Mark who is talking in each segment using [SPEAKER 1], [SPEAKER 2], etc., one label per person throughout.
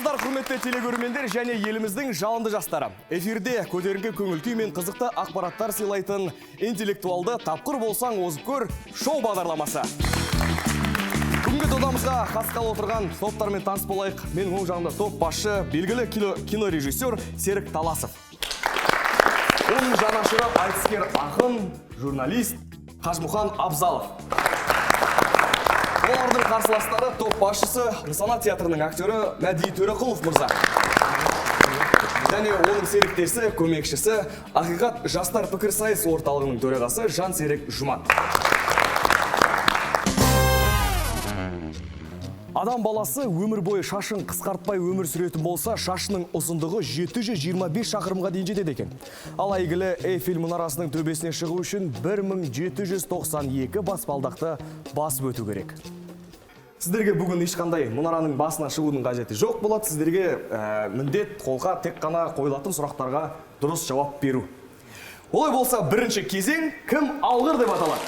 [SPEAKER 1] Армысыздар, құрметті телекөрермендер және еліміздің жалынды жастары. Эфирде көтеріңкі көңіл күй мен қызықты ақпараттар сыйлайтын интеллектуалды «Тапқыр болсаң, озып көр» шоу бағдарламасы. Бүгінгі додамызға қатысқалы отырған топтармен таныс болайық. Менің оң жағымда топ басшы, белгілі кинорежиссер Серік Таласов. Оның жанашыры айтыскер ақын, журналист Қажымұқан Абзалов. Олардың қарсыластары топ басшысы, Нысана театрының актері Мәди Төреқұлов мырза. Және оның серіктесі, көмекшісі, Ақиқат жастар пікірсайыс орталығының төрағасы Жансерік Жұман. Адам баласы өмір бойы шашын қысқартпай өмір сүретін болса, шашының ұзындығы 725 шақырымға дейін жетеді екен. Ал әйгілі Эйфель мұнарасының төбесіне шығу үшін 1792 баспалдақты басып өту керек. Сіздерге бүгін ешқандай мұнараның басына шығудың қажеті жоқ болады. Сіздерге міндет қолқа тек қана қойылатын сұрақтарға дұрыс жауап беру. Олай болса, бірінші кезең «Кім алғыр» деп аталады.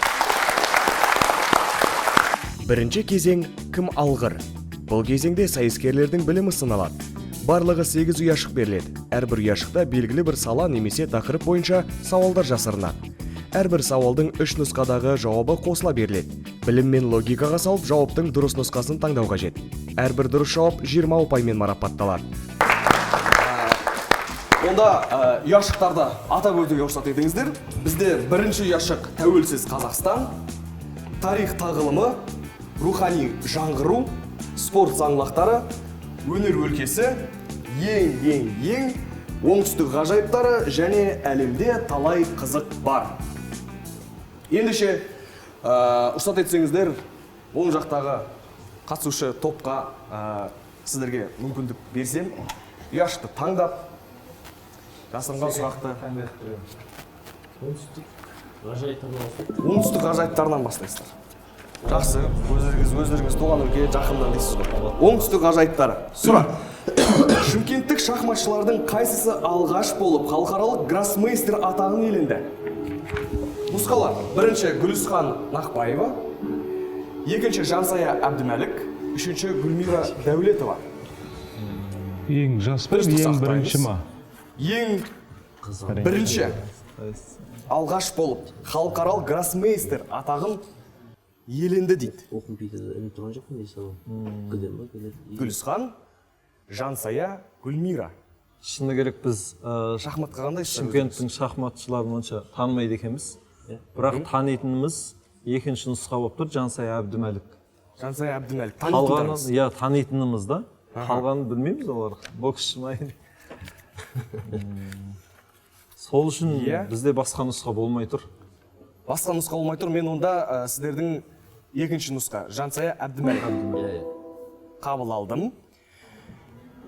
[SPEAKER 1] Бірінші кезең «Кім алғыр». Бұл кезеңде сайыскерлердің білімі сыналады. Барлығы 8 ұяшық беріледі. Әрбір ұяшықта белгілі бір сала немесе тақырып бойынша сауалдар жасырынады. Әрбір сауалдың үш нұсқадағы жауабы қосыла беріледі. Білім мен логикаға салып, жауаптың дұрыс нұсқасын таңдау қажет. Әрбір дұрыс жауап 20 ұпаймен марапатталады. Онда ұяшықтарды атап өтуге рұқсат етіңіздер. Бізде бірінші ұяшық «Тәуелсіз Қазақстан», тарих тағылымы, рухани жаңғыру, спорт саңлақтары, өнер өлкесі, ең ең ең, оңтүстік ғажайыптары және әлемде талай қызық бар. Ендеше, рұқсат етсеңіздер, оң жақтағы қатысушы топқа сіздерге мүмкіндік берсем, ұяшықты таңдап, жасырынған сұрақты.
[SPEAKER 2] Оңтүстік ғажайыптарынан бастайық.
[SPEAKER 1] Оңтүстік ғажайыптарынан бастайсыздар. Жақсы, өздеріңіз туған өлке жақыннан дейсіз ғой. Оңтүстік ғажайыптары. Сұрақ: шымкенттік шахматшылардың қайсысы алғаш болып халықаралық гроссмейстер атағын иеленді? Нұсқалар: бірінші Гүлісхан Нақпаева, екінші Жансая Әбдімәлік, үшінші Гүлмира Дәулетова.
[SPEAKER 3] Ең жас па,
[SPEAKER 1] Дұрыс.
[SPEAKER 3] ең бірінші ма?
[SPEAKER 1] Ең бірінші, алғаш болып халықаралық гроссмейстер атағын иеленді дейді.
[SPEAKER 2] Оқым Питерде ілініп тұрған жоқпын дей саламын. Күлем ба, күледі.
[SPEAKER 1] Гүлісхан, Жансая, Гүлмира.
[SPEAKER 4] Шыны керек, біз
[SPEAKER 1] Шахматқа қандай?
[SPEAKER 4] Шымкенттің шахматшыларын онша танымайды екенбіз, бірақ танитынымыз екінші нұсқа болып тұр, Жансая Әбдімәлік.
[SPEAKER 1] Жансая Әбдімәлік.
[SPEAKER 4] Қалғанын
[SPEAKER 1] Танитындарыңыз.
[SPEAKER 4] Иә, танитынымыз да, қалғанын білмейміз, олар боксшы ма. Сол үшін бізде басқа нұсқа болмай тұр.
[SPEAKER 1] Басқа нұсқа болмай тұр. Мен онда сіздердің екінші нұсқа Жансая Әбдімәлік
[SPEAKER 2] Иә, иә.
[SPEAKER 1] қабыл алдым.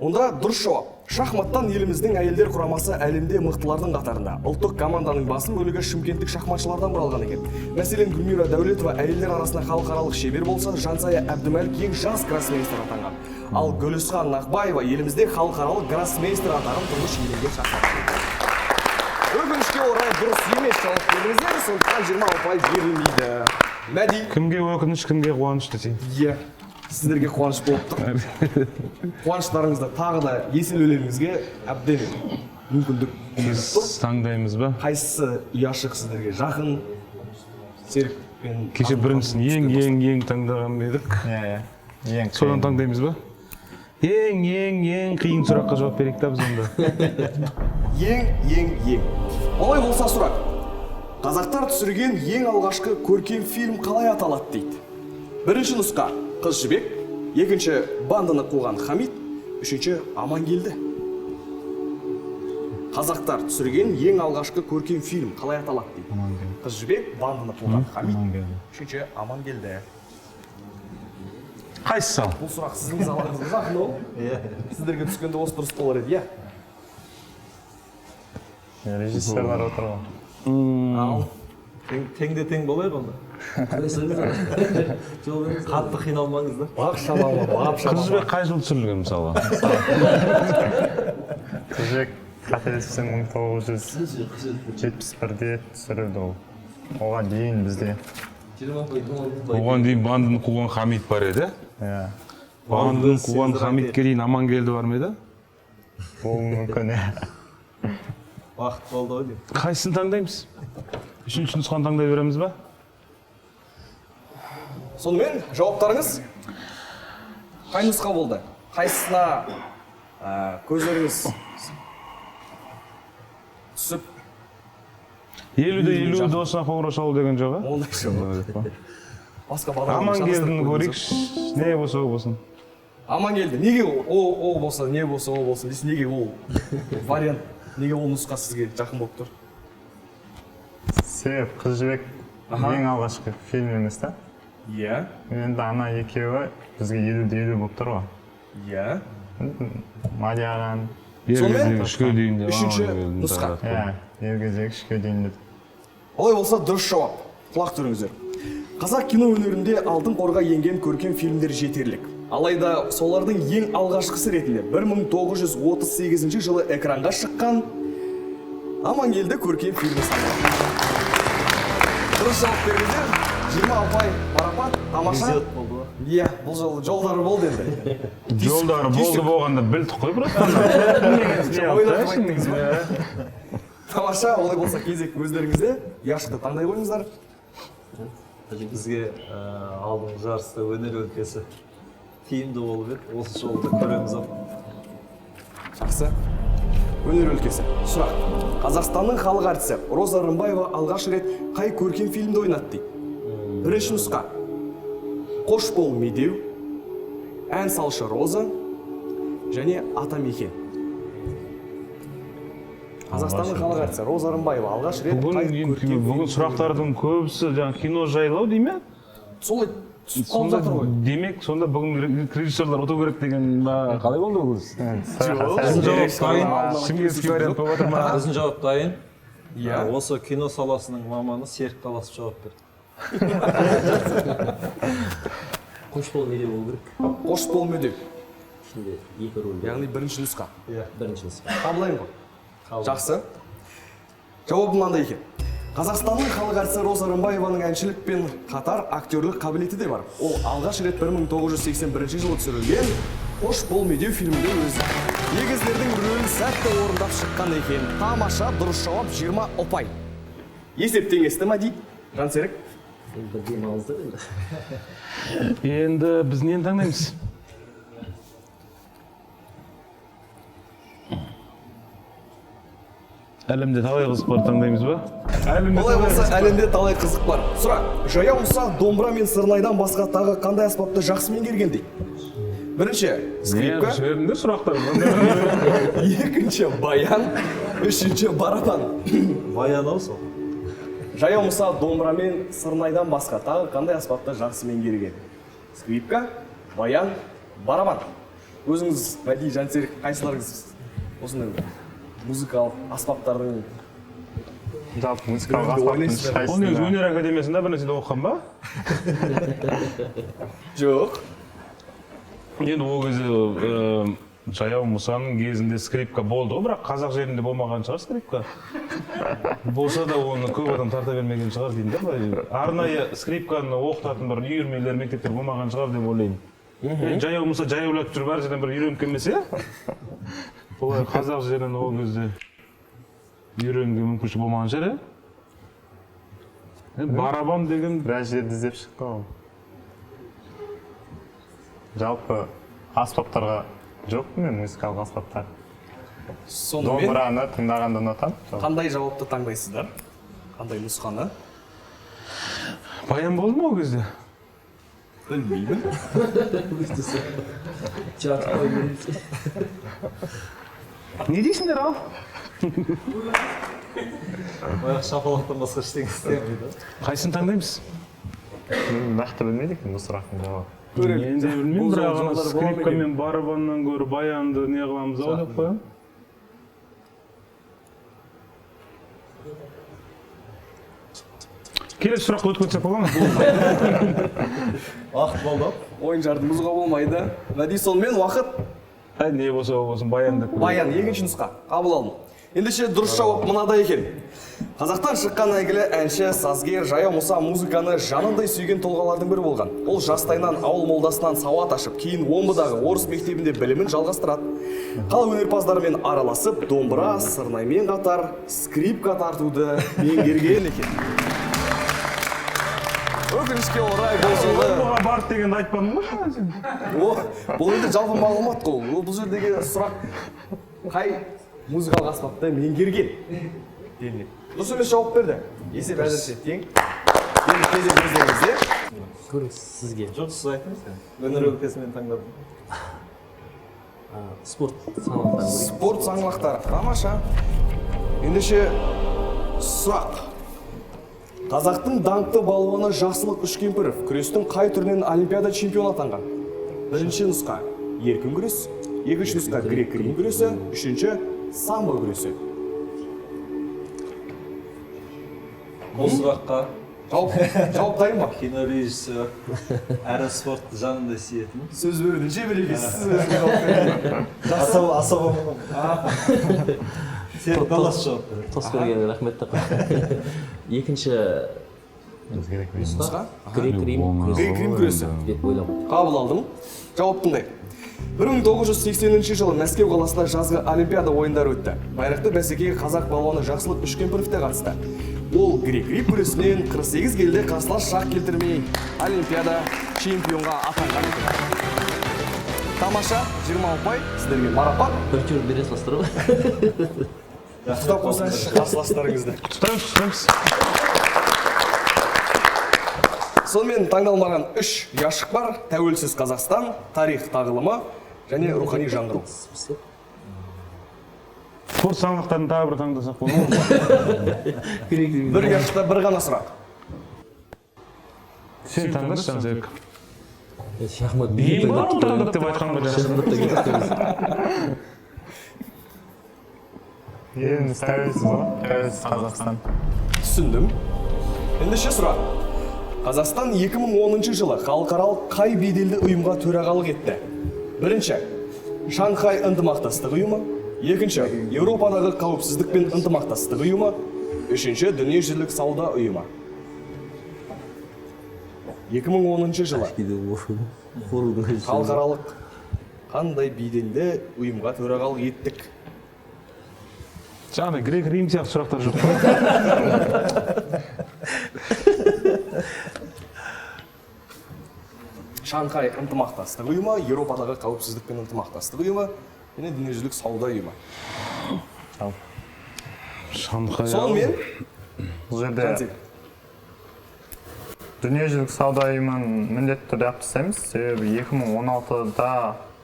[SPEAKER 1] Онда дұрыс жауап. Шахматтан еліміздің әйелдер құрамасы әлемде мықтылардың қатарында. Ұлттық команданың басым бөлігі шымкенттік шахматшылардан құралған екен. Мәселен, Гүлмира Дәулетова әйелдер арасында халықаралық шебер болса, Жансая Әбдімәлік ең жас гроссмейстер атанған. Ал Гүлісхан Нақбаева елімізде халықаралық гроссмейстер атағын тұңғыш иеленген шахматшы. Өкінішке орай, дұрыс емес жауап бердіңіздер, сондықтан 20 ұпай берілмейді. Мәди.
[SPEAKER 3] Кімге өкініш, кімге қуаныш десең.
[SPEAKER 1] Иә, сіздерге қуаныш болып тұр. Қуаныштарыңызды тағы да еселеулеріңізге әбден мүмкіндік
[SPEAKER 3] Тез
[SPEAKER 1] тұр.
[SPEAKER 3] таңдаймыз ба?
[SPEAKER 1] Қайсысы ұяшық сіздерге жақын, Серік пен
[SPEAKER 3] Кеше біріншісін ең ең ең таңдаған ба едік?
[SPEAKER 5] Иә, ең
[SPEAKER 3] Содан таңдаймыз ба? Ең ең ең қиын сұраққа жауап берейік та біз онда.
[SPEAKER 1] Ең ең ең. Олай болса, сұрақ: қазақтар түсірген ең алғашқы көркем фильм қалай аталады дейді. Бірінші нұсқа «Қыз Жібек», екінші «Бандыны қуған Хамит», үшінші «Амангелді». Қазақтар түсірген ең алғашқы көркем фильм қалай аталады дейді. «Қыз Жібек», «Бандыны қуған Хамит»,
[SPEAKER 5] Амангелді.
[SPEAKER 1] үшінші «Амангелді».
[SPEAKER 3] Қайсысы ал?
[SPEAKER 1] Бұл сұрақ сіздің салаңызға жақын ол. Сіздерге түскенде осы дұрыс болар еді, иә.
[SPEAKER 5] Режиссерлар отыр ғой.
[SPEAKER 1] Ал.
[SPEAKER 4] Тең де тең болайық онда.
[SPEAKER 2] Жол беріңіз.
[SPEAKER 4] Қатты қиналмаңыздар.
[SPEAKER 1] Бақ шаба ма, бап
[SPEAKER 3] «Қыз
[SPEAKER 1] шаба ма?
[SPEAKER 3] Жібек» қай жылы түсірілген, мысалға?
[SPEAKER 5] «Қыз Жібек», қателеспесем, 1971-де түсірілді ол. Оған дейін бізде
[SPEAKER 2] 20 ұпай.
[SPEAKER 3] Оған дейін «Бандыны қуған Хамит» бар еді.
[SPEAKER 5] Иә.
[SPEAKER 3] Бағандан қуған Хамитке дейін Амангелді бар ма еді?
[SPEAKER 5] Болуы мүмкін, иә.
[SPEAKER 4] Уақыт болды ғой деймін.
[SPEAKER 3] Қайсысын таңдаймыз? Үшінші нұсқаны таңдай береміз ба?
[SPEAKER 1] Сонымен, жауаптарыңыз қай нұсқа болды? Қайсысына көздеріңіз түсіп?
[SPEAKER 3] 50-де 50 досына қоңырау шалу деген жоқ, а?
[SPEAKER 1] Ондай жоқ. Басқа бағдарлама.
[SPEAKER 3] Амангелдіні көрейікші, не болса о болсын.
[SPEAKER 1] Амангелді. Неге о болса, не болса о болсын дейсіз? Неге ол вариант, неге ол нұсқа сізге жақын болып тұр?
[SPEAKER 5] Себеп Қыз Жібек ең алғашқы фильм емес та.
[SPEAKER 1] Иә.
[SPEAKER 5] Енді ана екеуі бізге 50-де 50 болып тұр ғой.
[SPEAKER 1] Иә.
[SPEAKER 5] Мадиаран.
[SPEAKER 3] Ер
[SPEAKER 1] Сонымен,
[SPEAKER 3] кезегі үшке дейін деп
[SPEAKER 1] үшінші
[SPEAKER 3] Амангелдіні
[SPEAKER 1] нұсқа.
[SPEAKER 3] таңдадық қой.
[SPEAKER 5] Иә, ер кезегі үшке дейін деп.
[SPEAKER 1] Олай болса, дұрыс жауап. Құлақ түріңіздер. Қазақ кино өнерінде алтын қорға енген көркем фильмдер жетерлік. Алайда солардың ең алғашқысы ретінде 1938 жылы экранға шыққан Амангелді көркем фильмі саналады. Дұрыс жауап бердіңіздер. 20 ұпай марапат, тамаша.
[SPEAKER 4] Везет болды ғой.
[SPEAKER 1] Иә, бұл жолы жолдары болды енді.
[SPEAKER 3] Жолдары болды болғанда білдік қой, братан.
[SPEAKER 1] Ойлап айттыңыз ба? Тамаша, олай болса, кезек өздеріңізде. Ұяшықты таңдай қойыңыздар.
[SPEAKER 4] Бізге алдыңғы жарыста өнер өлкесі тиімді болып еді. Осы жолы да көреміз ау.
[SPEAKER 1] Жақсы. Өнер өлкесі. Сұрақ. Қазақстанның халық әртісі Роза Рымбаева алғаш рет қай көркем фильмде ойнады дейді? Бірінші нұсқа. Қош бол, Медеу, Ән салшы Роза және Атамекен. Қазақстанның халық әртісі Роза Рымбаева алғаш рет
[SPEAKER 3] Бүгін
[SPEAKER 1] қай
[SPEAKER 3] енді
[SPEAKER 1] көркем
[SPEAKER 3] бүгін сұрақтардың көбісі жаңа кино жайлы ау дей ме?
[SPEAKER 1] Солай түсіп қалып
[SPEAKER 3] Сонда
[SPEAKER 1] жатыр ғой.
[SPEAKER 3] демек, сонда бүгін режиссерлар ұту керек деген ба, қалай болды бұл іс?
[SPEAKER 5] Біздің
[SPEAKER 3] Жауап дайын. Шымкентский вариант болып жатыр ма?
[SPEAKER 4] Біздің жауап дайын.
[SPEAKER 1] Иә.
[SPEAKER 4] Осы кино саласының маманы Серік Таласов жауап берді.
[SPEAKER 2] Қош бол, Медеу болу керек.
[SPEAKER 1] Қош бол, Медеу.
[SPEAKER 2] Ішінде екі рөл бар.
[SPEAKER 1] Яғни бірінші нұсқа.
[SPEAKER 4] Иә.
[SPEAKER 2] Бірінші нұсқа.
[SPEAKER 1] Қабылдаймын ғой. Жақсы. Жауабы мынандай екен. Қазақстанның халық әртісі Роза Рымбаеваның әншілікпен қатар актерлік қабілеті де бар. Ол алғаш рет 1981 жылы түсірілген Қош бол, Медеу фильмінде өз егіздердің рөлін сәтті орындап шыққан екен. Тамаша, дұрыс жауап, 20 ұпай. Есеп теңесті, Мәди. Жансерік.
[SPEAKER 2] Енді бір демалыңыздар енді.
[SPEAKER 3] Енді біз нені таңдаймыз? Әлемде талай қызық бар, таңдаймыз ба? Әлемде
[SPEAKER 1] Олай
[SPEAKER 3] талай
[SPEAKER 1] болса, әлемде талай қызық бар. Сұрақ. Жаяу Мұса домбыра мен сырнайдан басқа тағы қандай аспапты жақсы меңгерген дейді? Бірінші скрипка,
[SPEAKER 3] жібердіңдер сұрақтар.
[SPEAKER 1] Екінші баян, үшінші барабан.
[SPEAKER 4] Баян ау сол.
[SPEAKER 1] Жаяу Мұса домбыра мен сырнайдан басқа тағы қандай аспапты жақсы меңгерген? Скрипка, баян, барабан. Өзіңіз, Мәди, Жансерік, қайсыларыңыз осындай музыкалық аспаптардың
[SPEAKER 5] Жалпы музыкалық
[SPEAKER 1] Біреуді
[SPEAKER 5] аспаптың
[SPEAKER 1] ойнайсыздар.
[SPEAKER 3] Ол негізі
[SPEAKER 5] ешқайсысында
[SPEAKER 3] өнер академиясында бір нәрседе оқыған ба?
[SPEAKER 1] Жоқ.
[SPEAKER 3] Енді ол кезде Жаяу Мұсаның кезінде скрипка болды ғой, бірақ қазақ жерінде болмаған шығар скрипка. Болса да, оны көп адам тарта бермеген шығар деймін да былай. Арнайы скрипканы оқытатын бір үйірмелер, мектептер болмаған шығар деп ойлаймын. Енді Жаяу Мұса жаяулап жүріп әр жерден бір үйреніп келмесе, олай қазақ жерінен ол кезде үйренуге мүмкіншілік болмаған шығар, иә? Енді барабан деген
[SPEAKER 5] Біраз жерді іздеп шықты ғой. Жалпы аспаптарға жоқпын мен, музыкалық аспаптар.
[SPEAKER 1] Сонымен,
[SPEAKER 5] Домбыраны тыңдағанды ұнатамын жалпы.
[SPEAKER 1] қандай жауапты таңдайсыздар? Қандай нұсқаны?
[SPEAKER 3] Баян болды ма ол кезде?
[SPEAKER 1] Білмеймін.
[SPEAKER 2] Жатып қойып.
[SPEAKER 3] Не дейсіңдер ал?
[SPEAKER 4] Баяғы шапалақтан басқа ештеңе істемейді.
[SPEAKER 3] Қайсысын таңдаймыз?
[SPEAKER 5] Мен нақты білмейді екенмін бұл сұрақтың жауабын.
[SPEAKER 1] Көрелік.
[SPEAKER 3] Мен де білмеймін,
[SPEAKER 1] Бұл
[SPEAKER 3] бірақ
[SPEAKER 1] жолы
[SPEAKER 3] ана
[SPEAKER 1] жолдар бола ма
[SPEAKER 3] скрипка
[SPEAKER 1] екен?
[SPEAKER 3] мен барабаннан гөрі баянды не қыламыз ау деп қоямын. Келесі сұраққа өтіп кетсек бола ма?
[SPEAKER 4] Уақыт болды ау.
[SPEAKER 1] Ойын жарды бұзуға болмайды. Мәди, сонымен уақыт
[SPEAKER 3] Әй, не болса о болсын, баян деп.
[SPEAKER 1] Баян, екінші нұсқа. Қабыл алдым. Ендеше, дұрыс жауап мынадай екен. Қазақтан шыққан әйгілі әнші, сазгер Жаяу Мұса музыканы жанындай сүйген тұлғалардың бірі болған. Ол жастайынан ауыл молдасынан сауат ашып, кейін Омбыдағы орыс мектебінде білімін жалғастырады. Қала өнерпаздарымен араласып, домбыра, сырнаймен қатар скрипка тартуды меңгерген екен. Өкінішке орай, бұл жолы
[SPEAKER 3] Омбыға барды дегенді айтпадың ғой жаңа сен.
[SPEAKER 1] О, бұл енді жалпы мағлұмат қой. Ол бұл жердегі сұрақ қай музыкалық аспапты меңгерген делінеді. Дұрыс емес жауап берді. Есеп әзірше тең. Енді кезек өздеріңізде.
[SPEAKER 2] Көріңіз, сізге.
[SPEAKER 4] Жоқ, сіз айтыңыз енді. Өнер өлкесімен таңдадым.
[SPEAKER 2] Спорт саңлақтары көрейік.
[SPEAKER 1] Спорт саңлақтары. Тамаша. Ендеше сұрақ. Қазақтың даңқты балуаны Жақсылық Үшкемпіров күрестің қай түрінен олимпиада чемпионы атанған? Бірінші нұсқа еркін күрес, екінші нұсқа грек рим күресі, үшінші самбо күресі.
[SPEAKER 4] Бұл сұраққа
[SPEAKER 1] Жауап дайын ба?
[SPEAKER 4] Кинорежиссер әрі спортты жанында сүйетін.
[SPEAKER 1] Сөз берудің шебері екенсіз, сіз өзіңіз жауап беріңіз.
[SPEAKER 4] Асаба Серік Далас жауап береді.
[SPEAKER 2] Тос бергеніне рахмет деп. Екінші нұсқа грек рим күресі
[SPEAKER 1] Грек рим күресі.
[SPEAKER 2] деп ойлап.
[SPEAKER 1] Қабыл алдым. Жауап тыңдайық. 1980 жылы Мәскеу қаласында жазғы олимпиада ойындары өтті. Байрақты бәсекеге қазақ балуаны Жақсылық Үшкемпіров те қатысты. Ол грек рим күресінен 48 келіде қарсылас шақ келтірмей олимпиада чемпионға атанған екен. Тамаша, 20 ұпай, сіздерге марапат.
[SPEAKER 2] Бір тур бере саласыздар ғой.
[SPEAKER 1] Құттықтап қойсаңызшы қарсыластарыңызды.
[SPEAKER 3] Құттықтаймыз, құттықтаймыз.
[SPEAKER 1] Сонымен таңдалмаған 3 ұяшық бар. Тәуелсіз Қазақстан, тарих тағылымы және рухани жаңғыру.
[SPEAKER 3] Спорт саңлақтарын тағы бір таңдасақ болады ма?
[SPEAKER 1] Бір ұяшықта бір ғана сұрақ.
[SPEAKER 3] Сен таңдашы, Жансерік.
[SPEAKER 2] Шахмат
[SPEAKER 3] Ең бар ол таңдап деп айтқанға жақсы.
[SPEAKER 2] Шахматта кетіп.
[SPEAKER 5] Еліміз тәуелсіз ғой, тәуелсіз Қазақстан.
[SPEAKER 1] Түсіндім. Ендеше сұрақ. Қазақстан 2010 жылы халықаралық қай беделді ұйымға төрағалық етті? Бірінші, Шанхай ынтымақтастық ұйымы. Екінші, Еуропадағы қауіпсіздік пен ынтымақтастық ұйымы. Үшінші, Дүниежүзілік сауда ұйымы. 2010 жылы халықаралық қандай беделді ұйымға төрағалық еттік?
[SPEAKER 3] Жаңағыдай грек рим сияқты сұрақтар жоқ па?
[SPEAKER 1] Шанхай ынтымақтастық ұйымы, Еуропадағы қауіпсіздік пен ынтымақтастық ұйымы және Дүниежүзілік сауда ұйымы.
[SPEAKER 3] Шанхай.
[SPEAKER 1] Сонымен
[SPEAKER 5] Бұл жерде
[SPEAKER 1] Жансерік.
[SPEAKER 5] Дүниежүзілік сауда ұйымын міндетті түрде алып тастаймыз, себебі 2016-да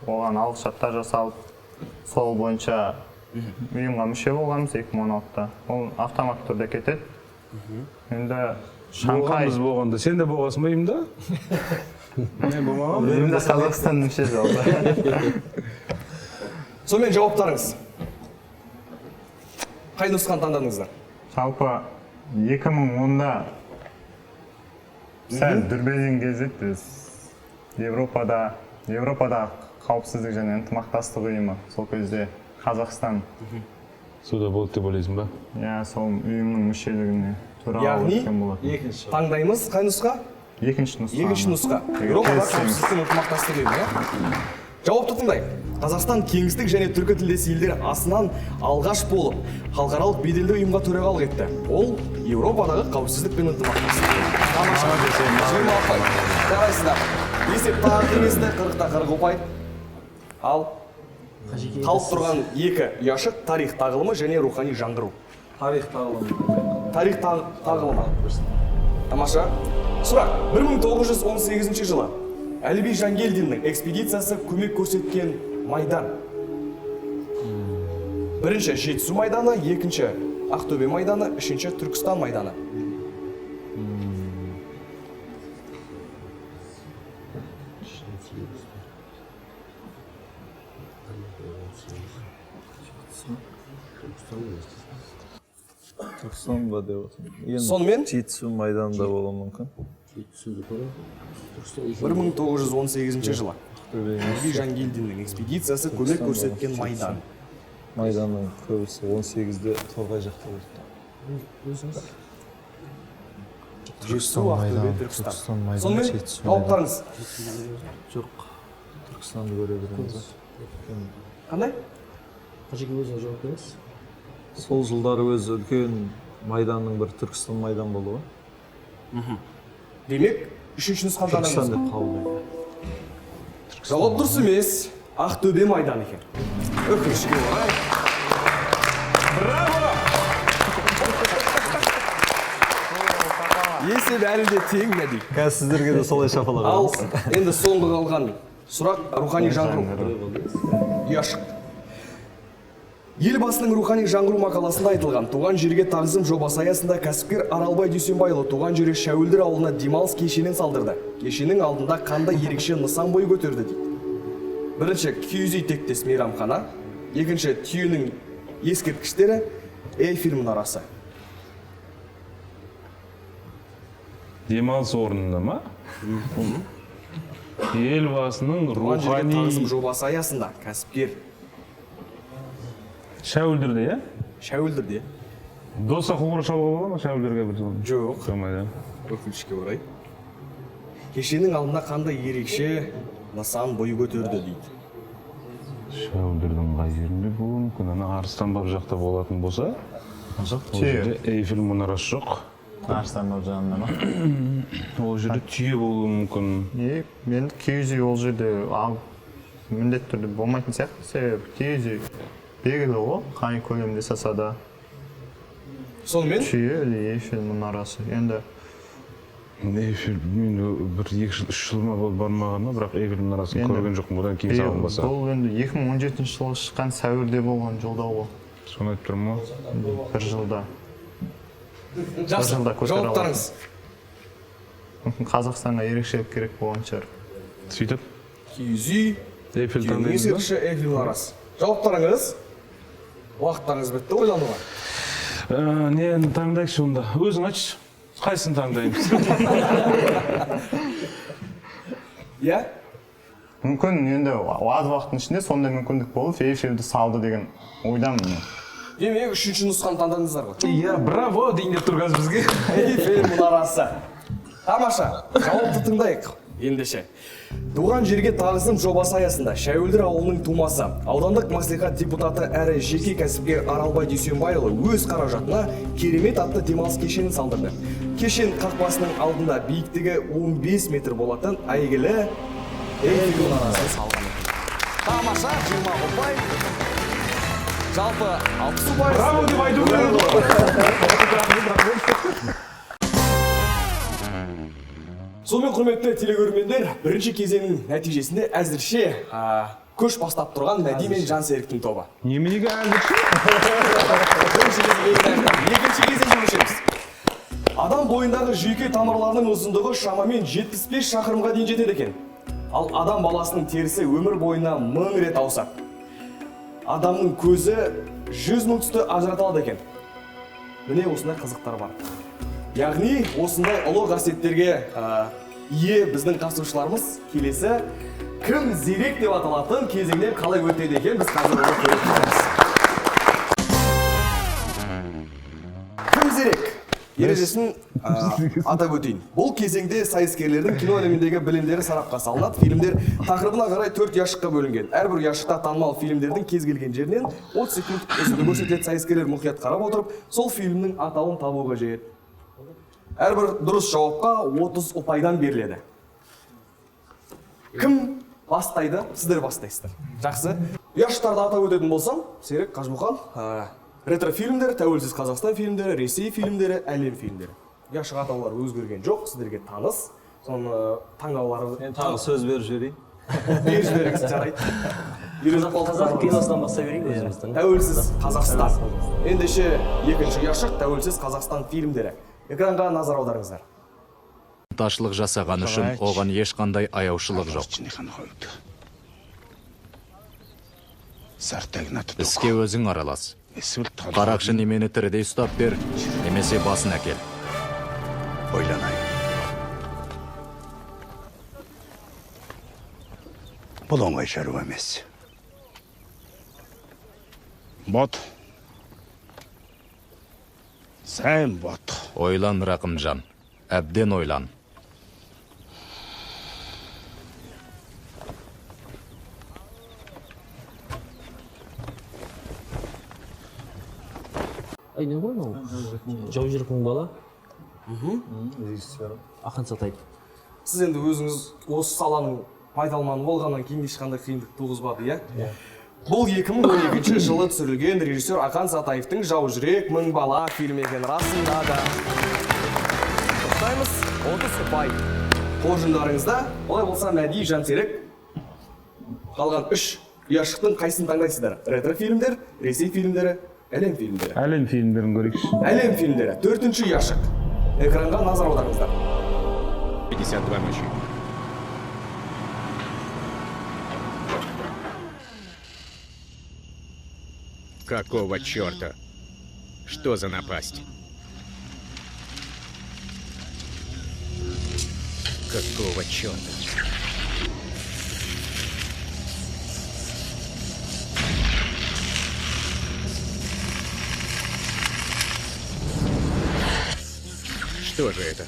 [SPEAKER 5] оған алғышарттар жасалып, сол бойынша ұйымға мүше болғанбыз 2016-да. Ол автоматты түрде кетеді. Енді Шанхай
[SPEAKER 3] Болғанбыз болғанда. Сен де болғансың ба ұйымда? Мен болмағанмын.
[SPEAKER 5] Ұйымда Қазақстан мүше жалпы.
[SPEAKER 1] Сонымен жауаптарыңыз. Қай нұсқаны таңдадыңыздар?
[SPEAKER 5] Жалпы 2010-да сәл дүрбелең кез еді. Біз Еуропада қауіпсіздік және ынтымақтастық ұйымы, сол кезде Қазақстан
[SPEAKER 3] Суда болды деп ойлайсың ба?
[SPEAKER 5] Иә, сол ұйымның мүшелігіне төрағалық
[SPEAKER 1] Яғни?
[SPEAKER 5] еткен болатын.
[SPEAKER 4] Екінші.
[SPEAKER 1] Таңдаймыз қай нұсқа?
[SPEAKER 5] Екінші нұсқа.
[SPEAKER 1] Екінші нұсқа.
[SPEAKER 5] Егер
[SPEAKER 1] Еуропада
[SPEAKER 5] келіссеңіз.
[SPEAKER 1] қауіпсіздік пен ынтымақтастық ұйымы, иә? Жауапты тыңдайық. Қазақстан кеңістік және түркі тілдес елдер асынан алғаш болып халықаралық беделді ұйымға төрағалық етті. Ол Еуропадағы қауіпсіздік пен ынтымақтастық. Тамаша. 20 ұпай. Жарайсыздар. Есеп тағы теңесті, 40-та 40 ұпай. Ал қалып тұрған екі ұяшық: тарих тағылымы және рухани жаңғыру.
[SPEAKER 4] Тарих тағылымы.
[SPEAKER 1] Тарих тағылымы. Тамаша. Сұрақ. 1918 жылы Әліби Жангелдиннің экспедициясы көмек көрсеткен майдан. Бірінші Жетісу майданы, екінші Ақтөбе майданы, үшінші Түркістан майданы.
[SPEAKER 4] Түркістан ба деп отырмын. Енді
[SPEAKER 1] Сонымен?
[SPEAKER 4] Жетісу майданында болуы мүмкін.
[SPEAKER 1] 1918 жылы Әліби Жангелдиннің экспедициясы көмек көрсеткен майдан.
[SPEAKER 4] Майданның көбісі 18-де Торғай жақта болды.
[SPEAKER 2] Өзіңіз.
[SPEAKER 1] Жетісу, Ақтөбе, Түркістан. Сонымен жауаптарыңыз
[SPEAKER 4] Жоқ, Түркістанды көре береміз.
[SPEAKER 1] қандай?
[SPEAKER 2] Қажеке, өзіңіз жауап беріңіз.
[SPEAKER 4] Сол жылдары өзі үлкен майданның бір Түркістан майдан болды ғой.
[SPEAKER 1] Демек, үшінші нұсқаны
[SPEAKER 4] Түркістан
[SPEAKER 1] таңдадыңыз.
[SPEAKER 4] деп қабылдаймын.
[SPEAKER 1] Жауап дұрыс емес. Ақтөбе майданы екен. Өкінішке орай.
[SPEAKER 3] Браво!
[SPEAKER 1] Есеп әлі де тең, Мәди.
[SPEAKER 4] Қазір сіздерге де солай шапалақ
[SPEAKER 1] Ал
[SPEAKER 4] аламыз.
[SPEAKER 1] енді соңғы қалған сұрақ: рухани жаңғыру. Ұяшық. Елбасының «Рухани жаңғыру» мақаласында айтылған «Туған жерге тағзым» жобасы аясында кәсіпкер Аралбай Дүйсенбайұлы туған жері Шәуілдір ауылына демалыс кешенін салдырды. Кешеннің алдында қандай ерекше нысан бой көтерді дейді. Бірінші, киіз үй тектес мейрамхана, екінші, түйенің ескерткіштері, Эйфель мұнарасы.
[SPEAKER 3] Демалыс орнында ма? Елбасының
[SPEAKER 1] «Туған жерге
[SPEAKER 3] рухани
[SPEAKER 1] тағзым» жобасы аясында кәсіпкер
[SPEAKER 3] Шәуілдірде, иә?
[SPEAKER 1] Шәуілдірде.
[SPEAKER 3] Доса қоңырау шалуға бола ма Шәуілдірге бір жол?
[SPEAKER 1] Жоқ.
[SPEAKER 3] Болмайды.
[SPEAKER 1] Өкінішке орай. Кешеннің алдында қандай ерекше нысан бой көтерді дейді.
[SPEAKER 3] Шәуілдірдің қай жерінде болуы мүмкін? Ана Арыстанбаб жақта болатын болса,
[SPEAKER 5] Жоқ,
[SPEAKER 3] ол жерде Эйфель мұнарасы жоқ.
[SPEAKER 5] Арыстан баб жанында ма?
[SPEAKER 3] Ол жерде түйе болуы мүмкін.
[SPEAKER 5] Не, енді киіз үй ол жерде ал міндетті түрде болмайтын сияқты, себебі киіз үй белгілі ғой, қай көлемде салса да.
[SPEAKER 1] Сонымен
[SPEAKER 5] Түйе или Эйфель мұнарасы енді.
[SPEAKER 3] Эйфель, мен бір 2 жыл, 3 жыл ма болды бармағаныма, бірақ Эйфель мұнарасын көрген жоқпын. Одан кейін салынбаса.
[SPEAKER 5] Бұл енді 2017 жылы шыққан, сәуірде болған жолдау ғой.
[SPEAKER 3] Соны айтып тұрмын ғой.
[SPEAKER 5] Бір жылда.
[SPEAKER 1] Жақсы.
[SPEAKER 5] Жылда көтере
[SPEAKER 1] Жауаптарыңыз.
[SPEAKER 5] Мүмкін, Қазақстанға ерекшелік керек болған шығар.
[SPEAKER 3] Сөйтіп
[SPEAKER 1] Киіз үй,
[SPEAKER 3] Эйфель
[SPEAKER 1] түйенің
[SPEAKER 3] таңдаймыз ба?
[SPEAKER 1] ескерткіші, Эйфель мұнарасы. Жауаптарыңыз. Уақыттарыңыз бітті ойлануға.
[SPEAKER 3] Нені таңдайықшы онда? Өзің айтшы. Қайсысын таңдаймыз?
[SPEAKER 1] Иә?
[SPEAKER 5] Мүмкін, енді аз уақыттың ішінде сондай мүмкіндік болып, Эйфельді салды деген ойдамын мен.
[SPEAKER 1] Демек, үшінші нұсқаны таңдадыңыздар ғой.
[SPEAKER 3] Иә, браво дейін деп тұр қазір бізге.
[SPEAKER 1] Эйфель мұнарасы. Тамаша. Жауапты тыңдайық. Ендеше. «Туған жерге тағзым» жобасы аясында Шәуілдір ауылының тумасы, аудандық мәслихат депутаты әрі жеке кәсіпкер Аралбай Дүйсенбайұлы өз қаражатына «Керемет» атты демалыс кешенін салдырды. Кешен қақпасының алдында биіктігі 15 метр болатын әйгілі Эйфель мұнарасын салған екен. Тамаша, 20 ұпай. Жалпы 60 ұпай.
[SPEAKER 3] Браво деп айту керек еді ғой.
[SPEAKER 1] Сонымен, құрметті телекөрермендер, бірінші кезеңнің нәтижесінде әзірше көш бастап тұрған Мәди мен Жансеріктің тобы.
[SPEAKER 3] Неменеге әзірше?
[SPEAKER 1] Бірінші кезең, екінші кезеңге көшеміз. Адам бойындағы жүйке тамырларының ұзындығы шамамен 75 шақырымға дейін жетеді екен. Ал адам баласының терісі өмір бойына 1000 рет ауысады. Адамның көзі 100 мың түсті ажырата алады екен. Міне, осындай қызықтар бар. Яғни осындай ұлы қасиеттерге ие біздің қатысушыларымыз келесі «Кім зерек» деп аталатын кезеңнен қалай өтеді екен, біз қазір оны көретін боламыз. «Кім зерек» ережесін атап өтейін. Бұл кезеңде сайыскерлердің кино әлеміндегі білімдері сарапқа салынады. Фильмдер тақырыбына қарай төрт ұяшыққа бөлінген. Әрбір ұяшықта танымал фильмдердің кез келген жерінен 30 секунд үзінді көрсетіледі. Сайыскерлер мұқият қарап отырып, сол фильмнің атауын табу қажет. Әрбір дұрыс жауапқа 30 ұпайдан беріледі. Кім бастайды? Сіздер бастайсыздар. Жақсы. Ұяшықтарды атап өтетін болсам, Серік, Қажымұқан, ретро фильмдер, тәуелсіз Қазақстан фильмдері, Ресей фильмдері, әлем фильмдері. Ұяшық атаулары өзгерген жоқ, сіздерге таныс. Соны таңдаулары
[SPEAKER 4] Мен тағы сөз беріп жіберейін.
[SPEAKER 1] Беріп жіберіңіз, жарайды. Үйреніп қалдық.
[SPEAKER 2] Қазақ киносынан бастай берейік өзіміздің.
[SPEAKER 1] Тәуелсіз Қазақстан. Ендеше, екінші ұяшық — тәуелсіз Қазақстан фильмдері. Экранға назар аударыңыздар.
[SPEAKER 6] Таршылық жасаған үшін оған ешқандай аяушылық жоқ. Іске өзің аралас. Қарақшы немені тірідей ұстап бер, немесе басын әкел.
[SPEAKER 7] Ойланайын. Бұл оңай шаруа емес.
[SPEAKER 8] Бот.
[SPEAKER 7] Сайн бод.
[SPEAKER 6] Ойлан, Рақымжан. Әбден ойлан.
[SPEAKER 2] Ай, не ғой мынау? Жаужүрек мың бала.
[SPEAKER 4] Режиссер.
[SPEAKER 2] Ақан Сатаев.
[SPEAKER 1] Сіз енді өзіңіз осы саланың пайдалманы болғаннан кейін ешқандай қиындық туғызбады, иә? Бұл 2012 жылы түсірілген режиссер Ақан Сатаевтың «Жаужүрек мың бала» фильмі екен, расында да. Тоқтаймыз, 30 ұпай қоржындарыңызда. Олай болса, Мәди, Жансерік, қалған үш ұяшықтың қайсысын таңдайсыздар? Ретро фильмдер, Ресей фильмдері, әлем фильмдері.
[SPEAKER 3] Әлем фильмдерін көрейікші.
[SPEAKER 1] Әлем фильмдері, төртінші ұяшық. Экранға назар аударыңыздар.
[SPEAKER 8] 52 мужчин. Какого черта? Что за напасть? Какого черта? Что же это?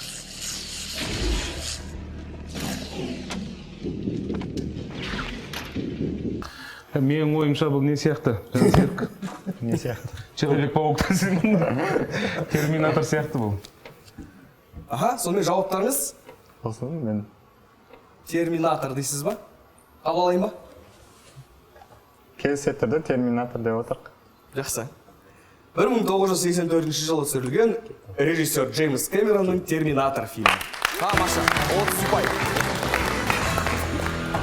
[SPEAKER 3] Менің ойымша, бұл не сияқты, Жансерік?
[SPEAKER 5] Не сияқты?
[SPEAKER 3] Человек паук Терминатор сияқты бұл.
[SPEAKER 1] Аха, сонымен, жауаптарыңыз?
[SPEAKER 5] Сосын мен
[SPEAKER 1] «Терминатор» дейсіз ба? Қабыл алайын ба?
[SPEAKER 5] Келісе түрде «Терминатор» деп отырық.
[SPEAKER 1] Жақсы. 1984 жылы түсірілген режиссер Джеймс Кэмеронның «Терминатор» фильмі. Тамаша, 30 ұпай.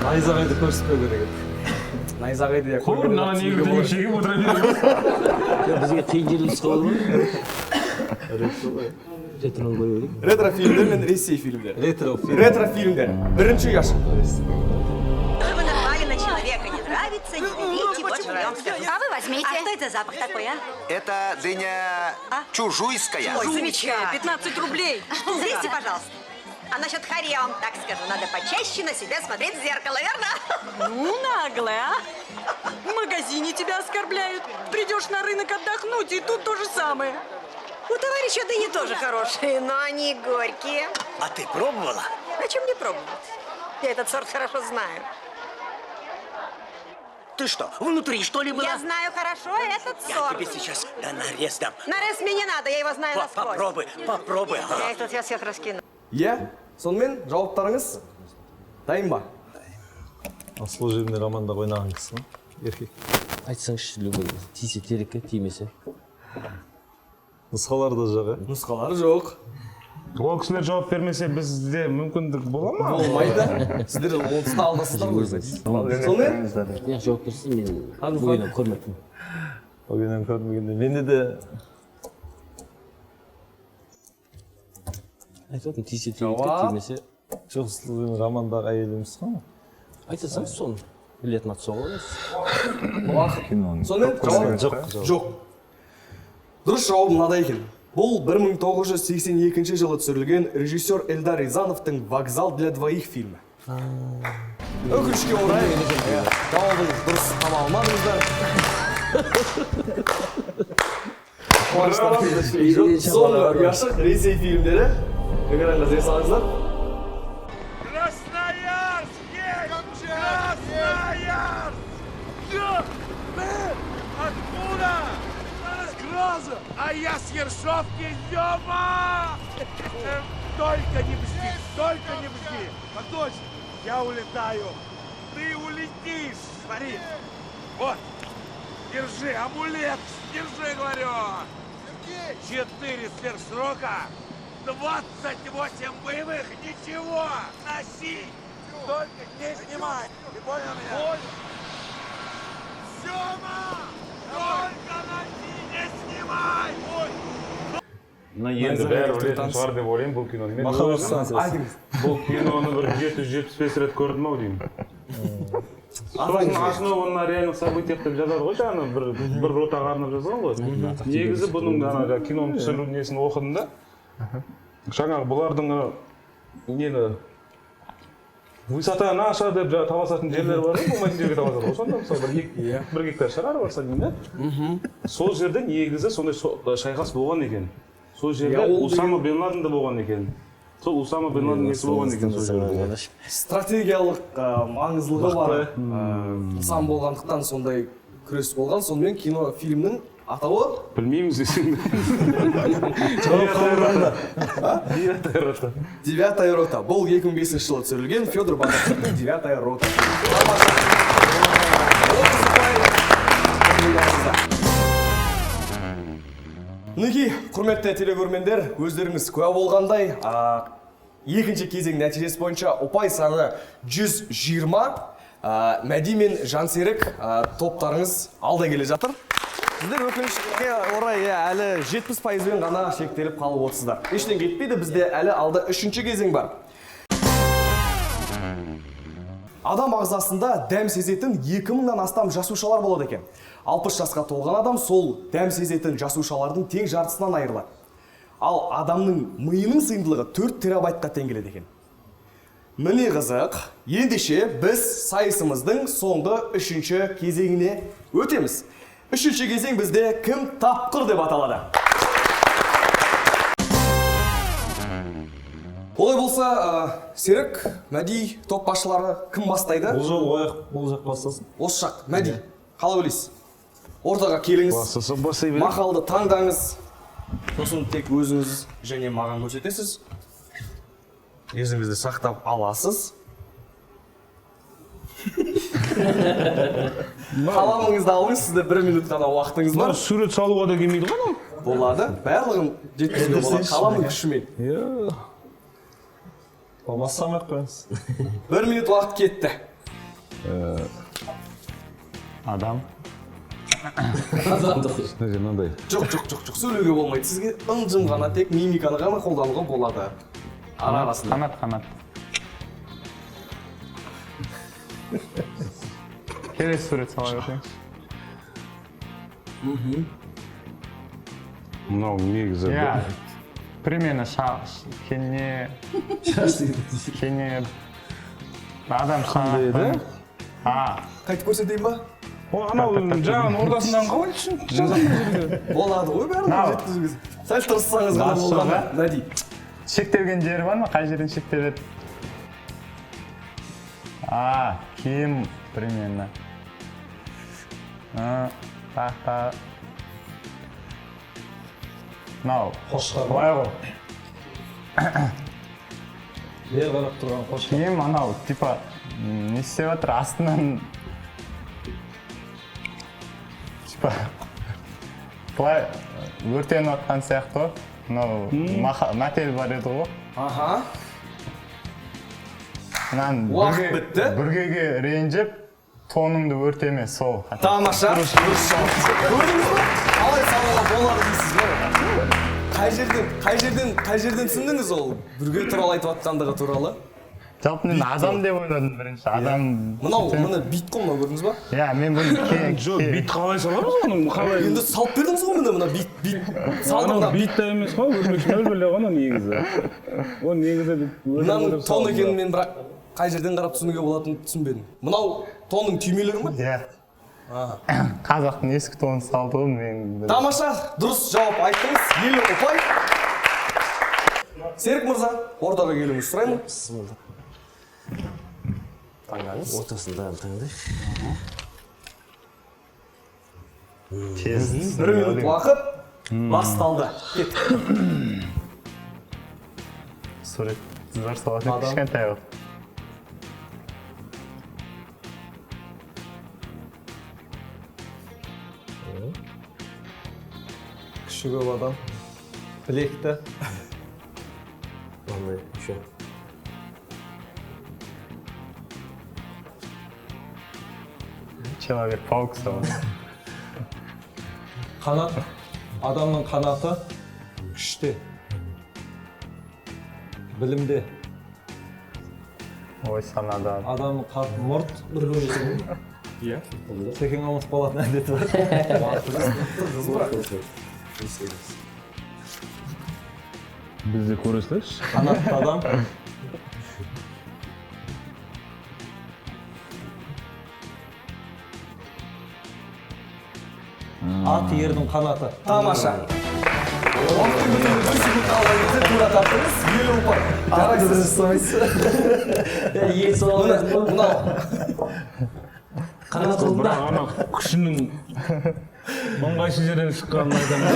[SPEAKER 4] Найзағайды көрсетпеу керек еді.
[SPEAKER 1] Найзағайды, иә.
[SPEAKER 3] Қор, мына негізі шегіп отыра береді.
[SPEAKER 2] Жоқ, бізге қиын жері нұсқа болды ғой. Ретроны көре берейік.
[SPEAKER 1] Ретро фильмдер мен Ресей фильмдері.
[SPEAKER 4] Ретро фильм.
[SPEAKER 1] Ретро фильмдер. Бірінші ұяшық.
[SPEAKER 9] Вы напали на человека, не нравится, не берите, вот что я вам скажу.
[SPEAKER 10] А вы возьмите.
[SPEAKER 9] А что это запах такой, а?
[SPEAKER 11] Это дыня чужуйская.
[SPEAKER 9] Ой, замечательно. 15 рублей. 200, пожалуйста. А насчет хари я вам так скажу. Надо почаще на себя смотреть в зеркало, верно?
[SPEAKER 10] Ну, наглая, а? В магазине тебя оскорбляют. Придешь на рынок отдохнуть, и тут то же самое.
[SPEAKER 9] У товарища дыни тоже хорошие, но они горькие.
[SPEAKER 11] А ты пробовала?
[SPEAKER 9] А чем не пробовать? Я этот сорт хорошо знаю.
[SPEAKER 11] Ты что, внутри что ли была?
[SPEAKER 9] Я знаю хорошо этот
[SPEAKER 11] Я
[SPEAKER 9] сорт.
[SPEAKER 11] тебе сейчас на нарез дам.
[SPEAKER 9] Нарез мне не надо, я его знаю насквозь.
[SPEAKER 11] Попробуй, попробуй. Ага.
[SPEAKER 9] Я их тут я всех раскину.
[SPEAKER 1] Иә, сонымен, жауаптарыңыз дайын ба?
[SPEAKER 4] Ал «Служебный романда» ойнаған кісі ма? Еркек.
[SPEAKER 2] Айтсаңызшы, любой. Тисе терекке, тимесе.
[SPEAKER 4] Нұсқалары да жоқ, иә?
[SPEAKER 1] Нұсқалары жоқ.
[SPEAKER 3] Ол кісілер жауап бермесе, бізде мүмкіндік бола ма?
[SPEAKER 1] Болмайды. Сіздер онсыз да алдасыздар ғой. Сонымен,
[SPEAKER 2] Не, жауап берсін, мен бұл киноны көрмеппін.
[SPEAKER 4] Ол киноны көрмегенде менде де.
[SPEAKER 2] Айтып отырмын, тисе терекке,
[SPEAKER 1] Жауап.
[SPEAKER 2] тимесе.
[SPEAKER 4] Жоқ, «Служебный романдағы» әйел емес қой.
[SPEAKER 2] Айта салыңызшы соны. Білетін аты сол ғой.
[SPEAKER 1] Уақыт.
[SPEAKER 5] Киноны
[SPEAKER 1] Сонымен,
[SPEAKER 5] көп
[SPEAKER 1] жауап
[SPEAKER 5] көрген.
[SPEAKER 4] Жоқ, жауап.
[SPEAKER 1] Жоқ. Дұрыс жауап мынадай екен. Бұл 1982 жылы түсірілген режиссер Эльдар Рязановтың «Вокзал для двоих» фильмі. Өкінішке орай, иә, жауабын дұрыс таба алмадыңыздар. Қуаныштарыңызда шек жоқ. Соңғы ұяшық, Ресей фильмдері. Экранға зер салыңыздар.
[SPEAKER 7] Красноярск! Красноярск! Ты откуда? С Гроза! А я с Ершовки, Лёва! Только не бзди, только не бзди! Подожди, я улетаю. Ты улетишь, смотри. Вот, держи амулет, держи, говорю. Четыре сверхсрока, 28 боевых, ничего, носи, только не снимай. Ты понял меня? Понял. Сема, только носи, не снимай. Ой.
[SPEAKER 3] Мына енді бәрі білетін шығар деп ойлаймын бұл киноны. Мен
[SPEAKER 4] Махаббат
[SPEAKER 3] өзім
[SPEAKER 4] станциясы.
[SPEAKER 1] Айтыңыз.
[SPEAKER 3] бұл киноны бір 775 рет көрдім ау деймін. Сосын «Основан на реальных событиях» деп жазады ғой, жаңағы бір ротаға арнап жазған ғой. Негізі бұның ана жаңағы киноның түсірілу несін оқыдым да. Жаңағы бұлардың нені, высота наша деп жаңағы таласатын жерлер бар ғой, болмайтын жерге таласады ғой. Сонда мысалы 1 гектар шығар барса деймін да. Сол жерде негізі сондай шайқас болған екен. Сол жерде Усама бен Ладен да болған екен. Сол Усама бен Ладен несі болған екен сол жерде.
[SPEAKER 1] Стратегиялық маңыздылығы бар нысан болғандықтан сондай күрес болған. Сонымен кино фильмнің атауы
[SPEAKER 3] білмейміз десең.
[SPEAKER 4] Жауап қабылданды.
[SPEAKER 3] Девятая рота.
[SPEAKER 1] Девятая рота. Бұл 2005 жылы түсірілген Федор Бондарчуктың Девятая рота. Мінекей, құрметті телекөрермендер, өздеріңіз куә болғандай, екінші кезең нәтижесі бойынша ұпай саны 120. Мәди мен Жансерік топтарыңыз алда келе жатыр. Сіздер өкінішке орай әлі 70%-бен ғана шектеліп қалып отырсыздар. Ештеңе кетпейді, бізде әлі алда үшінші кезең бар. Адам ағзасында дәм сезетін 2000-нан астам жасушалар болады екен. 60 жасқа толған адам сол дәм сезетін жасушалардың тең жартысынан айырылады. Ал адамның миының сыйымдылығы 4 терабайтқа тең келеді екен. Міне қызық, ендеше біз сайысымыздың соңғы үшінші кезеңіне өтеміз. Үшінші кезең бізде кім тапқыр деп аталады. Олай болса, Серік, Мәди топ басшылары кім бастайды?
[SPEAKER 4] Бұл жол ояқ, бұл жақ бастасын.
[SPEAKER 1] Осы жақ, Мәди, қалай ойлайсыз? Ортаға келіңіз.
[SPEAKER 3] Бастаса бастай берейік.
[SPEAKER 1] Мақалды таңдаңыз. Сосын тек өзіңіз және маған көрсетесіз. Өзіңізді сақтап аласыз. Қаламыңызды алыңыз, сізде 1 минут қана уақытыңыз бар.
[SPEAKER 3] Сурет салуға да келмейді ғой анау.
[SPEAKER 1] Болады, барлығын жеткізуге болады. Қаламның күшімен.
[SPEAKER 3] Иә.
[SPEAKER 4] Болмаса салмай ақ қойыңыз.
[SPEAKER 1] 1 минут уақыт кетті.
[SPEAKER 5] Адам.
[SPEAKER 3] Мынандай.
[SPEAKER 1] Жоқ, жоқ, жоқ, жоқ, сөйлеуге болмайды. Сізге ынжым ғана тек мимиканы ғана қолдануға болады. Ара арасында.
[SPEAKER 5] Қанат, қанат. Келесі сурет сала берсеңіз.
[SPEAKER 3] Мынау негізі.
[SPEAKER 5] Иә. Примерно кене кене адам
[SPEAKER 3] еді?
[SPEAKER 5] А,
[SPEAKER 1] Қайтып көрсетейін ба?
[SPEAKER 3] О, анау жаңағы ордасынан қалай түсініп жазамын бұл жерге?
[SPEAKER 1] Болады ғой барлығын жеткізуге. Сәл тырыссаңыз ғана
[SPEAKER 5] Бас
[SPEAKER 1] болғаны,
[SPEAKER 5] жоға.
[SPEAKER 1] Мәди.
[SPEAKER 5] Шектелген жері бар ма? Қай жерден шектеледі? А, киім примерно. А, тақта. Мынау
[SPEAKER 4] Қошқар.
[SPEAKER 5] былай ғой.
[SPEAKER 4] Бері қарап тұрған қошқар.
[SPEAKER 5] Киім анау, типа, не істеп жатыр, астынан типа былай өртеніп жатқан сияқты ғой. Мынау мәтел бар еді ғой.
[SPEAKER 1] Аха.
[SPEAKER 5] Мынаны
[SPEAKER 1] Уақыт бітті.
[SPEAKER 5] бүргеге ренжіп, тоныңды өртеме, сол.
[SPEAKER 1] Тамаша. Дұрыс жауап. Көрдіңіз бе? Қалай салуға болады дейсіз ғой. Қай жерден, қай жерден, қай жерден түсіндіңіз ол бүрге туралы айтып жатқандығы туралы?
[SPEAKER 5] Жалпы мен адам деп ойладым бірінші. Адам.
[SPEAKER 1] Мынау, міне бит қой мынау, көрдіңіз ба?
[SPEAKER 5] Иә, мен бұны
[SPEAKER 3] Жоқ, бит қалай саламыз оны? Қалай?
[SPEAKER 1] Енді салып бердіңіз ғой міне, мына бит, бит. Салдым
[SPEAKER 3] Анау
[SPEAKER 1] мына.
[SPEAKER 3] бит та емес қой, өрмекші бөле ғой анау негізі. Ол негізі
[SPEAKER 1] Мынаның тон екенін мен бірақ қай жерден қарап түсінуге болатынын түсінбедім. Мынау тонның түймелері ме?
[SPEAKER 5] Иә. Қазақтың ескі тонын салды ғой мен.
[SPEAKER 1] Тамаша, дұрыс жауап айттыңыз. 50 ұпай. Серік мырза, ортаға келуіңізді сұраймын. Таңдаңыз.
[SPEAKER 2] Ортасында таңдайық.
[SPEAKER 5] Тез.
[SPEAKER 1] 1 минут уақыт басталды. Кеттік.
[SPEAKER 5] Сурет зор салатын кішкентай қылып.
[SPEAKER 4] Күші көп адам. Білекті.
[SPEAKER 2] Мынандай еще.
[SPEAKER 5] Человек-паук салады.
[SPEAKER 4] Қанат. Адамның қанаты күште. Білімде.
[SPEAKER 5] Ой, санада.
[SPEAKER 4] Адамның қанаты мұрт.
[SPEAKER 1] Иә.
[SPEAKER 4] Секең ұмытып қалатын әдеті бар.
[SPEAKER 3] Бізде көресіздерші.
[SPEAKER 4] Қанатты адам. Ат ердің қанаты.
[SPEAKER 1] Тамаша. Уақыттың бітуіне 1 секунд қалған кезде тура таптыңыз, 50 ұпай. Жарайсыз.
[SPEAKER 2] Ел соға
[SPEAKER 1] Мынау
[SPEAKER 2] қанат қылдым да.
[SPEAKER 3] Бірақ ана күшінің ыңғайсыз жерден шыққанын айтамын.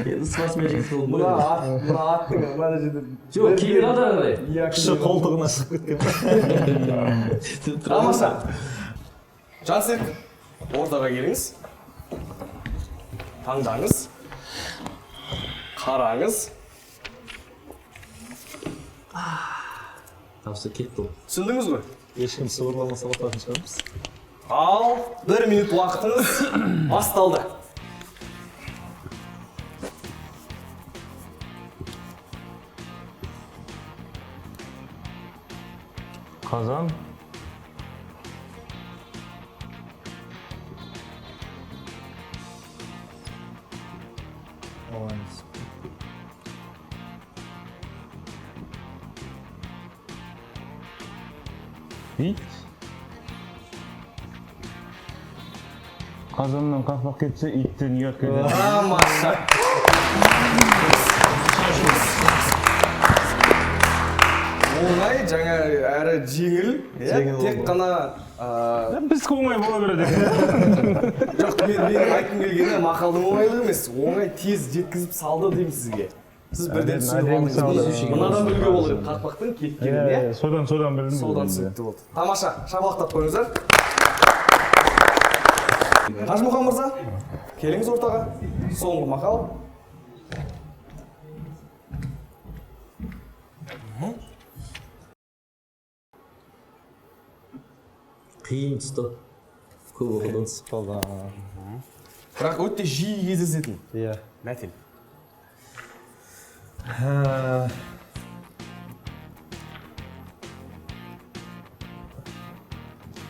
[SPEAKER 2] Енді спортсмен жігіт болдым
[SPEAKER 1] мына
[SPEAKER 2] ғой.
[SPEAKER 1] ат, мына аттың мына жерде.
[SPEAKER 2] Жоқ, кейін қалды ары қарай.
[SPEAKER 1] Иә,
[SPEAKER 4] Күші қолтығына шығып кеткен.
[SPEAKER 1] Тамаша. Жансерік, ортаға келіңіз. Таңдаңыз. Қараңыз.
[SPEAKER 2] Тапса кетті ол.
[SPEAKER 1] Түсіндіңіз ғой?
[SPEAKER 4] Ешкім сыбырламаса ұтатын шығармыз.
[SPEAKER 1] Ал, 1 минут уақытыңыз басталды.
[SPEAKER 3] Қазан. Ит. Қазаннан қақпақ кетсе, иттен ұят кетеді.
[SPEAKER 1] Тамаша. Оңай, жаңа әрі жеңіл, иә?
[SPEAKER 4] Жеңіл
[SPEAKER 1] Тек
[SPEAKER 4] болды.
[SPEAKER 1] қана
[SPEAKER 3] Біздікі оңай бола береді екен.
[SPEAKER 1] Жоқ, мен айтқым келгені мақалдың оңайлығы емес, оңай тез жеткізіп салды деймін сізге. Сіз бірден түсініп
[SPEAKER 3] әдемі
[SPEAKER 1] алдыңыз.
[SPEAKER 3] салды.
[SPEAKER 1] Мынадан білуге болады қақпақтың кеткенін, иә?
[SPEAKER 3] Содан білдім.
[SPEAKER 1] Содан түсінікті болды. Тамаша, шапалақтап қойыңыздар. Қажымұқан мырза, келіңіз ортаға. Соңғы мақал.
[SPEAKER 2] Қиын түсті. Көп оқыдым.
[SPEAKER 4] Түсіп қалды.
[SPEAKER 1] Бірақ өте жиі кездесетін
[SPEAKER 4] Иә.
[SPEAKER 1] мәтел.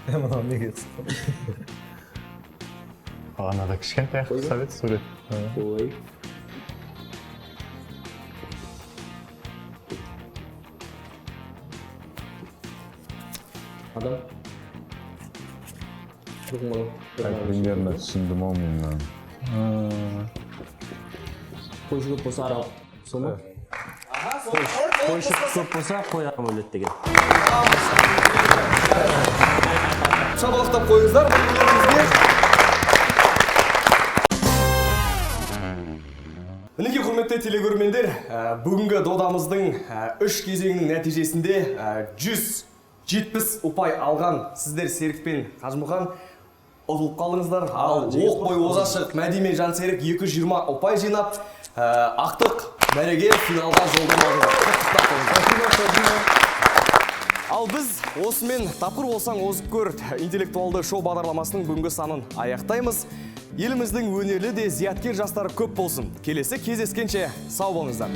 [SPEAKER 4] Мынау неге түсіп қалды?
[SPEAKER 5] Бағанада кішкентай ақ ұқсап еді сурет.
[SPEAKER 2] Ой. Адам.
[SPEAKER 3] Примерно түсіндім ау мен мынаны.
[SPEAKER 2] Қойшы көп болса арал. Сол ма? Қойшы көп болса қой арам өледі деген.
[SPEAKER 1] Шапалақтап қойыңыздар бірлеріңізге. Мінекей, құрметті телекөрермендер, бүгінгі додамыздың 3 кезеңінің нәтижесінде 170 ұпай алған сіздер Серік пен Қажымұқан ұтылып қалдыңыздар. Ал оқ бойы оза шығып Мәди мен Жансерік 220 ұпай жинап, ақтық мәреге финалға жолдама алдыңыздар. Құттықтап қойыңыздар. Ал біз осымен тапқыр болсаң озып көр интеллектуалды шоу бағдарламасының бүгінгі санын аяқтаймыз. Еліміздің өнерлі де зияткер жастары көп болсын. Келесі кездескенше сау болыңыздар.